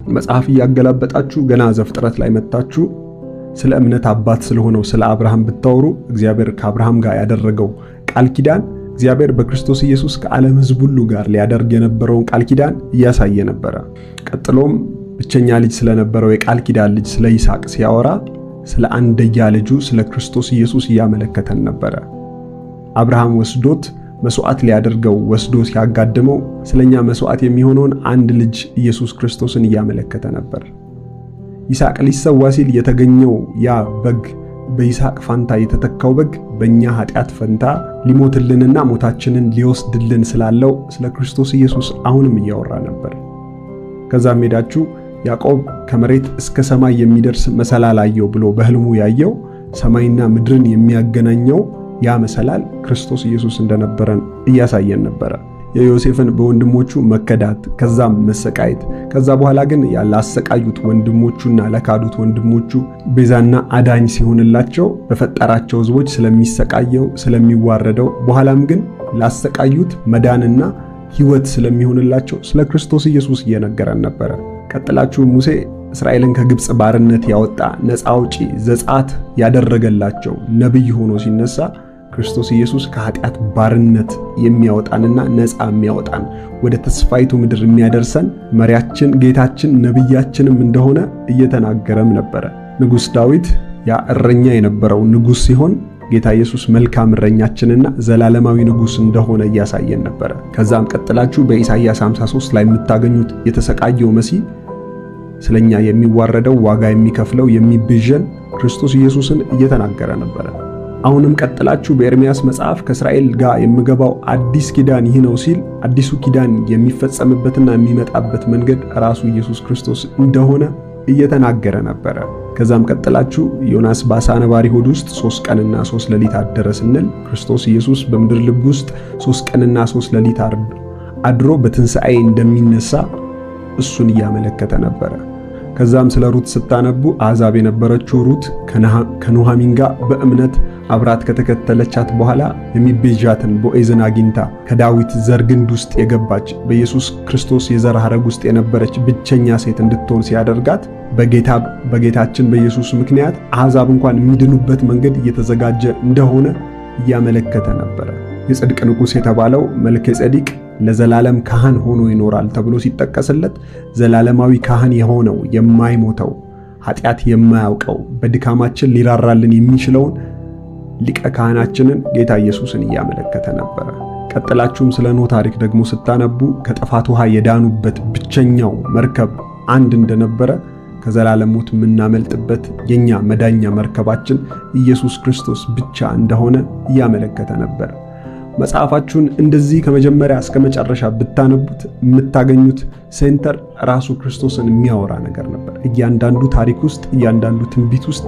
መጽሐፍ እያገላበጣችሁ ገና ዘፍጥረት ላይ መጣችሁ ስለ እምነት አባት ስለሆነው ስለ አብርሃም ብታወሩ እግዚአብሔር ከአብርሃም ጋር ያደረገው ቃል ኪዳን እግዚአብሔር በክርስቶስ ኢየሱስ ከዓለም ሕዝብ ሁሉ ጋር ሊያደርግ የነበረውን ቃል ኪዳን እያሳየ ነበረ። ቀጥሎም ብቸኛ ልጅ ስለነበረው የቃል ኪዳን ልጅ ስለ ይስሐቅ ሲያወራ ስለ አንድያ ልጁ ስለ ክርስቶስ ኢየሱስ እያመለከተን ነበረ። አብርሃም ወስዶት መስዋዕት ሊያደርገው ወስዶ ሲያጋድመው ስለኛ መስዋዕት የሚሆነውን አንድ ልጅ ኢየሱስ ክርስቶስን እያመለከተ ነበር። ይስሐቅ ሊሰዋ ሲል የተገኘው ያ በግ በይስሐቅ ፋንታ የተተካው በግ በእኛ ኃጢአት ፈንታ ሊሞትልንና ሞታችንን ሊወስድልን ስላለው ስለ ክርስቶስ ኢየሱስ አሁንም እያወራ ነበር። ከዛም ሄዳችሁ ያዕቆብ ከመሬት እስከ ሰማይ የሚደርስ መሰላል አየው ብሎ በህልሙ ያየው ሰማይና ምድርን የሚያገናኘው ያ መሰላል ክርስቶስ ኢየሱስ እንደነበረን እያሳየን ነበረ። የዮሴፍን በወንድሞቹ መከዳት ከዛም መሰቃየት ከዛ በኋላ ግን ያላሰቃዩት ወንድሞቹና ለካዱት ወንድሞቹ ቤዛና አዳኝ ሲሆንላቸው በፈጠራቸው ሕዝቦች ስለሚሰቃየው ስለሚዋረደው በኋላም ግን ላሰቃዩት መዳንና ሕይወት ስለሚሆንላቸው ስለ ክርስቶስ ኢየሱስ እየነገረን ነበረ። ቀጥላችሁ ሙሴ እስራኤልን ከግብጽ ባርነት ያወጣ ነፃ አውጪ ዘጸአት ያደረገላቸው ነብይ ሆኖ ሲነሳ ክርስቶስ ኢየሱስ ከኃጢአት ባርነት የሚያወጣንና ነፃ የሚያወጣን ወደ ተስፋይቱ ምድር የሚያደርሰን መሪያችን ጌታችን ነብያችንም እንደሆነ እየተናገረም ነበረ። ንጉሥ ዳዊት ያ እረኛ የነበረው ንጉሥ ሲሆን ጌታ ኢየሱስ መልካም እረኛችንና ዘላለማዊ ንጉሥ እንደሆነ እያሳየን ነበረ። ከዛም ቀጥላችሁ በኢሳይያስ 53 ላይ የምታገኙት የተሰቃየው መሲህ ስለኛ የሚዋረደው ዋጋ የሚከፍለው የሚቤዠን ክርስቶስ ኢየሱስን እየተናገረ ነበረ። አሁንም ቀጥላችሁ በኤርሚያስ መጽሐፍ ከእስራኤል ጋር የምገባው አዲስ ኪዳን ይህ ነው ሲል አዲሱ ኪዳን የሚፈጸምበትና የሚመጣበት መንገድ ራሱ ኢየሱስ ክርስቶስ እንደሆነ እየተናገረ ነበረ። ከዛም ቀጥላችሁ ዮናስ በዓሣ ነባሪ ሆድ ውስጥ 3 ቀንና 3 ሌሊት አደረ ስንል ክርስቶስ ኢየሱስ በምድር ልብ ውስጥ 3 ቀንና 3 ሌሊት አድሮ በትንሣኤ እንደሚነሳ እሱን እያመለከተ ነበረ። ከዛም ስለ ሩት ስታነቡ አሕዛብ የነበረችው ሩት ከኑኃሚን ጋር በእምነት አብራት ከተከተለቻት በኋላ የሚቤዣትን ቦዔዝን አግኝታ ከዳዊት ዘር ግንድ ውስጥ የገባች በኢየሱስ ክርስቶስ የዘር ሐረግ ውስጥ የነበረች ብቸኛ ሴት እንድትሆን ሲያደርጋት በጌታችን በኢየሱስ ምክንያት አሕዛብ እንኳን የሚድኑበት መንገድ እየተዘጋጀ እንደሆነ እያመለከተ ነበረ። የጽድቅ ንጉሥ የተባለው መልከ ጼዴቅ ለዘላለም ካህን ሆኖ ይኖራል ተብሎ ሲጠቀስለት ዘላለማዊ ካህን የሆነው የማይሞተው ኃጢአት የማያውቀው በድካማችን ሊራራልን የሚችለውን ሊቀ ካህናችንን ጌታ ኢየሱስን እያመለከተ ነበረ። ቀጥላችሁም ስለ ኖህ ታሪክ ደግሞ ስታነቡ ከጥፋት ውሃ የዳኑበት ብቸኛው መርከብ አንድ እንደነበረ ከዘላለም ሞት የምናመልጥበት የኛ መዳኛ መርከባችን ኢየሱስ ክርስቶስ ብቻ እንደሆነ እያመለከተ ነበር። መጽሐፋችሁን እንደዚህ ከመጀመሪያ እስከ መጨረሻ ብታነቡት የምታገኙት center ራሱ ክርስቶስን የሚያወራ ነገር ነበር። እያንዳንዱ ታሪክ ውስጥ፣ እያንዳንዱ ትንቢት ውስጥ፣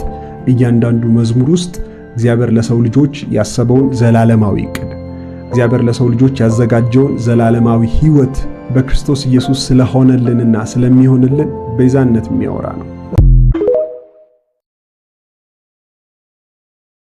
እያንዳንዱ መዝሙር ውስጥ እግዚአብሔር ለሰው ልጆች ያሰበውን ዘላለማዊ ዕቅድ፣ እግዚአብሔር ለሰው ልጆች ያዘጋጀውን ዘላለማዊ ሕይወት በክርስቶስ ኢየሱስ ስለሆነልንና ስለሚሆንልን ቤዛነት የሚያወራ ነው።